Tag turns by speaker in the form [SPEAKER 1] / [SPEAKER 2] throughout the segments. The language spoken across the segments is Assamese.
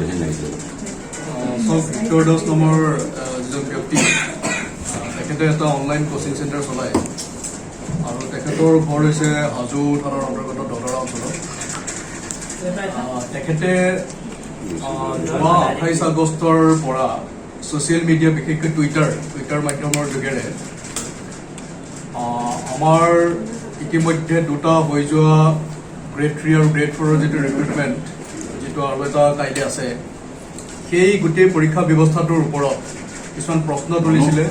[SPEAKER 1] যেন লাগিছে।
[SPEAKER 2] চাওক, ভিক্টৰ দাস নামৰ যিজন ব্যক্তি, তেখেতে এটা অনলাইন কোচিং চেণ্টাৰ চলায় আৰু তেখেতৰ ঘৰ হৈছে হাজো থানাৰ অন্তৰ্গত দদৰা অঞ্চলত। তেখেতে যোৱা 28 আগষ্টৰ পৰা ছ'চিয়েল মিডিয়া, বিশেষকৈ টুইটাৰ মাধ্যমৰ যোগেৰে আমাৰ ইতিমধ্যে দুটা হৈ যোৱা গ্ৰেড 3 আৰু গ্ৰেড 4ৰ যিটো ৰিক্ৰুটমেণ্ট, যিটো আৰু এটা কাইলৈ আছে, সেই গোটেই পৰীক্ষা ব্যৱস্থাটোৰ ওপৰত কিছুমান প্ৰশ্ন তুলিছিলে।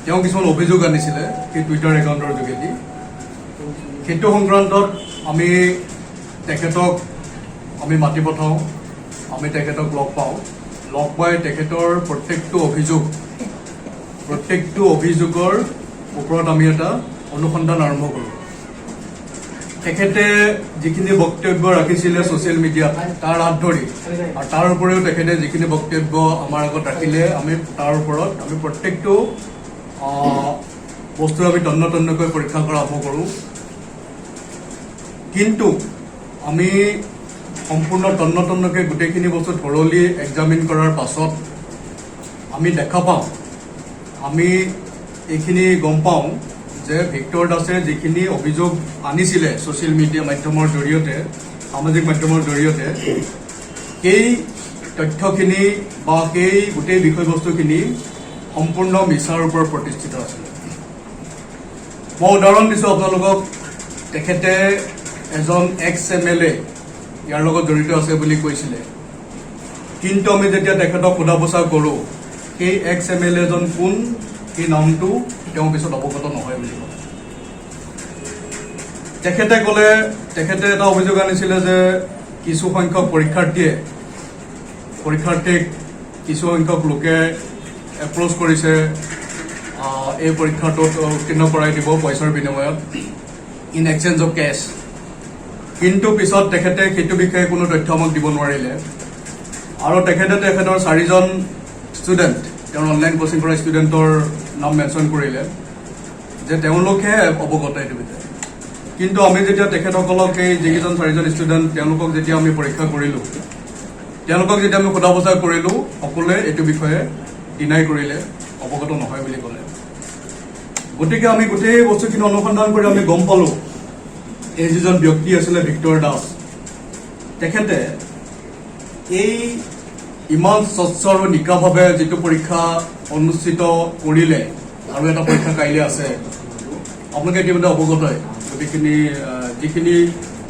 [SPEAKER 2] তেওঁ কিছুমান অভিযোগ আনিছিলে সেই টুইটাৰ একাউণ্টৰ যোগেদি। সেইটো সংক্ৰান্তত আমি তেখেতক মাতি পঠাওঁ, আমি তেখেতক লগ পাওঁ। লগ পাই তেখেতৰ প্ৰত্যেকটো অভিযোগৰ ওপৰত আমি এটা অনুসন্ধান আৰম্ভ কৰোঁ। তেখেতে যিখিনি বক্তব্য ৰাখিছিলে ছ'চিয়েল মিডিয়াত, তাৰ হাত ধৰি আৰু তাৰ উপৰিও তেখেতে যিখিনি বক্তব্য আমাৰ আগত ৰাখিলে, আমি তাৰ ওপৰত আমি প্ৰত্যেকটো বস্তু আমি তন্ন তন্নকৈ পৰীক্ষা কৰা আৰম্ভ কৰোঁ। কিন্তু আমি সম্পূৰ্ণ তন্ন তন্নকৈ গোটেইখিনি বস্তু থৰলি এক্সামিন কৰাৰ পাছত আমি দেখা পাওঁ, আমি এইখিনি গম পাওঁ যে ভিক্টৰ দাসে যিখিনি অভিযোগ আনিছিলে ছ'চিয়েল মিডিয়া মাধ্যমৰ জৰিয়তে, সামাজিক মাধ্যমৰ জৰিয়তে, সেই তথ্যখিনি বা সেই গোটেই বিষয়বস্তুখিনি সম্পূৰ্ণ মিছাৰ ওপৰত প্ৰতিষ্ঠিত আছিলে। মই উদাহৰণ দিছোঁ আপোনালোকক। তেখেতে এজন এক্স এমএলএ ইয়াৰ লগত জড়িত আছে বুলি কৈছিলে। কিন্তু আমি যেতিয়া তেখেতক সোধা পোছা কৰোঁ, সেই এক্স এমএলএজন কোন, সেই নামটো তেওঁ পিছত অৱগত নহয় বুলি ক'লে। তেখেতে ক'লে, তেখেতে এটা অভিযোগ আনিছিলে যে কিছু সংখ্যক পৰীক্ষাৰ্থীক কিছু সংখ্যক লোকে এপ্ৰ'চ কৰিছে, এই পৰীক্ষাটোত উত্তীৰ্ণ কৰাই দিব পইচাৰ বিনিময়ত, ইন এক্সচেঞ্জ অফ কেছ। কিন্তু পিছত তেখেতে সেইটো বিষয়ে কোনো তথ্য আমাক দিব নোৱাৰিলে। আৰু তেখেতে তেখেতৰ চাৰিজন ষ্টুডেণ্ট, তেওঁৰ অনলাইন কোচিং কৰা ষ্টুডেণ্টৰ নাম মেনশ্যন কৰিলে যে তেওঁলোকহে অৱগত এইটো বিষয়ে। কিন্তু আমি যেতিয়া তেখেতসকলক, এই যিকেইজন চাৰিজন ষ্টুডেণ্ট, তেওঁলোকক যেতিয়া আমি পৰীক্ষা কৰিলোঁ, তেওঁলোকক যেতিয়া আমি সোধা পোছা কৰিলোঁ, সকলোৱে এইটো বিষয়ে ডিনাই কৰিলে, অৱগত নহয় বুলি ক'লে। গতিকে আমি গোটেই বস্তুখিনি অনুসন্ধান কৰি আমি গম পালোঁ, এই যিজন ব্যক্তি আছিলে ভিক্টৰ দাস, তেখেতে এই ইমান স্বচ্ছ আৰু নিকাভাৱে যিটো পৰীক্ষা অনুষ্ঠিত কৰিলে, আৰু এটা পৰীক্ষা কাইলৈ আছে, আপোনালোকে ইতিমধ্যে অৱগতই, গোটেইখিনি যিখিনি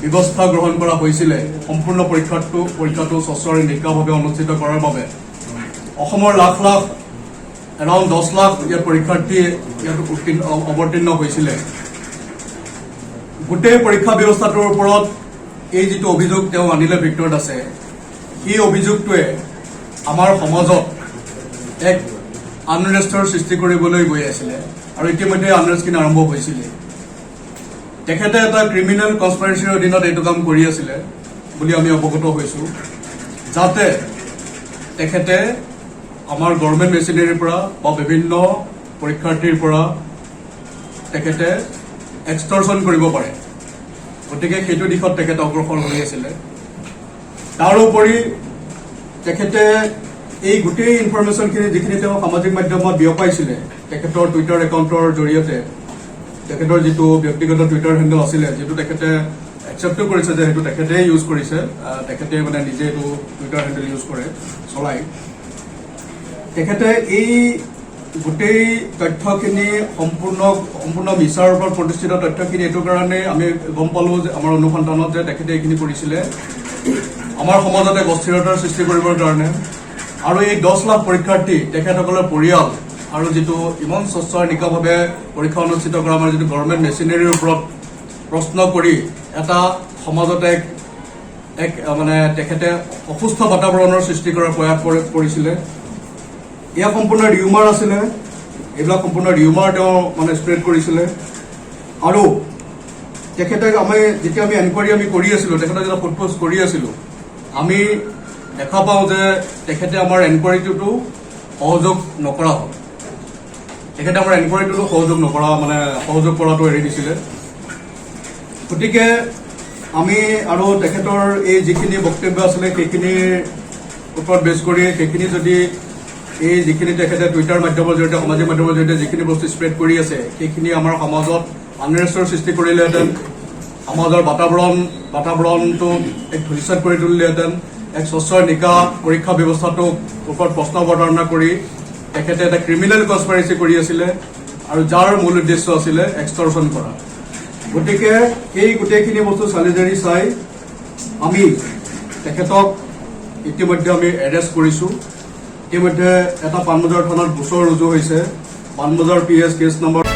[SPEAKER 2] ব্যৱস্থা গ্ৰহণ কৰা হৈছিলে সম্পূৰ্ণ পৰীক্ষাটো স্বচ্ছ আৰু নিকাভাৱে অনুষ্ঠিত কৰাৰ বাবে, অসমৰ লাখ লাখ, এৰাউণ্ড 10 লাখ ইয়াত পৰীক্ষাৰ্থী ইয়াত অৱতীৰ্ণ হৈছিলে। গোটেই পৰীক্ষা ব্যৱস্থাটোৰ ওপৰত এই যিটো অভিযোগ তেওঁ আনিলে ভিক্টৰ দাসে, সেই অভিযোগটোৱে আমাৰ সমাজত এক আনৰেষ্টৰ সৃষ্টি কৰিবলৈ গৈ আছিলে আৰু ইতিমধ্যে আনৰেষ্টখিনি আৰম্ভ হৈছিলে। তেখেতে এটা ক্ৰিমিনেল কনস্পাৰেচিৰ অধীনত এইটো কাম কৰি আছিলে বুলি আমি অৱগত হৈছোঁ, যাতে তেখেতে আমাৰ গভৰ্ণমেণ্ট মেচিনেৰীৰ পৰা বা বিভিন্ন পৰীক্ষাৰ্থীৰ পৰা তেখেতে এক্সটৰ্চন কৰিব পাৰে। গতিকে সেইটো দিশত তেখেতে অগ্ৰসৰ হৈ আছিলে। তাৰোপৰি তেখেতে এই গোটেই ইনফৰমেশ্যনখিনি, যিখিনি তেওঁ সামাজিক মাধ্যমত বিয়পাইছিলে তেখেতৰ টুইটাৰ একাউণ্টৰ জৰিয়তে, তেখেতৰ যিটো ব্যক্তিগত টুইটাৰ হেণ্ডেল আছিলে, যিটো তেখেতে একচেপ্টো কৰিছে যে সেইটো তেখেতে ইউজ কৰিছে, তেখেতে মানে নিজে এইটো টুইটাৰ হেণ্ডেল ইউজ কৰে, চলায়। তেখেতে এই গোটেই তথ্যখিনি সম্পূৰ্ণ সম্পূৰ্ণ মিছাৰ ওপৰত প্ৰতিষ্ঠিত তথ্যখিনি এইটো কাৰণে আমি গম পালোঁ যে আমাৰ অনুসন্ধানত যে তেখেতে এইখিনি কৰিছিলে আমাৰ সমাজত এক অস্থিৰতাৰ সৃষ্টি কৰিবৰ কাৰণে আৰু এই 10 লাখ পৰীক্ষাৰ্থী, তেখেতসকলৰ পৰিয়াল আৰু যিটো ইমান স্বচ্ছ আৰু নিকাভাৱে পৰীক্ষা অনুষ্ঠিত কৰা আমাৰ যিটো গভৰ্ণমেণ্ট মেচিনেৰীৰ ওপৰত প্ৰশ্ন কৰি এটা সমাজত এক এক মানে তেখেতে অসুস্থ বাতাবৰণৰ সৃষ্টি কৰাৰ প্ৰয়াস কৰিছিলে। এয়া সম্পূৰ্ণ ৰিউমাৰ আছিলে। এইবিলাক সম্পূৰ্ণ ৰিউমাৰ তেওঁ মানে স্প্ৰেড কৰিছিলে। আৰু তেখেতে আমি যেতিয়া আমি এনকুৱাৰী আমি কৰি আছিলোঁ, তেখেতক যেতিয়া সোধ পোছ কৰি আছিলোঁ, আমি দেখা পাওঁ যে তেখেতে আমাৰ এনকুৱাৰীটোতো সহযোগ নকৰা হ'ল। তেখেতে আমাৰ এনকুৱাৰীটোতো সহযোগ নকৰা, মানে সহযোগ কৰাটো এৰি দিছিলে। গতিকে আমি আৰু তেখেতৰ এই যিখিনি বক্তব্য আছিলে, সেইখিনিৰ ওপৰত বেছ কৰি সেইখিনি যদি এই যিখিনি তেখেতে টুইটাৰ মাধ্যমৰ জৰিয়তে, সামাজিক মাধ্যমৰ জৰিয়তে যিখিনি বস্তু স্প্ৰেড কৰি আছে, সেইখিনি আমাৰ সমাজত আনৰেষ্টৰ সৃষ্টি কৰিলেহেঁতেন, সমাজৰ বাতাবৰণটো এক ধূলিসাৎ কৰি তুলিলেহেঁতেন, এক স্বচ্ছ নিকা পৰীক্ষা ব্যৱস্থাটোক ওপৰত প্ৰশ্ন অৱতাৰণা কৰি তেখেতে এটা ক্ৰিমিনেল কনস্পাইৰেচি কৰি আছিলে আৰু যাৰ মূল উদ্দেশ্য আছিলে এক্সটৰ্চন কৰা। গতিকে এই গোটেইখিনি বস্তু চালি জাৰি চাই আমি তেখেতক ইতিমধ্যে আমি এৰেষ্ট কৰিছোঁ। ইতিমধ্যে এটা পাণবজাৰ থানাত গোচৰ ৰুজু হৈছে, পাণবজাৰ PS cash number.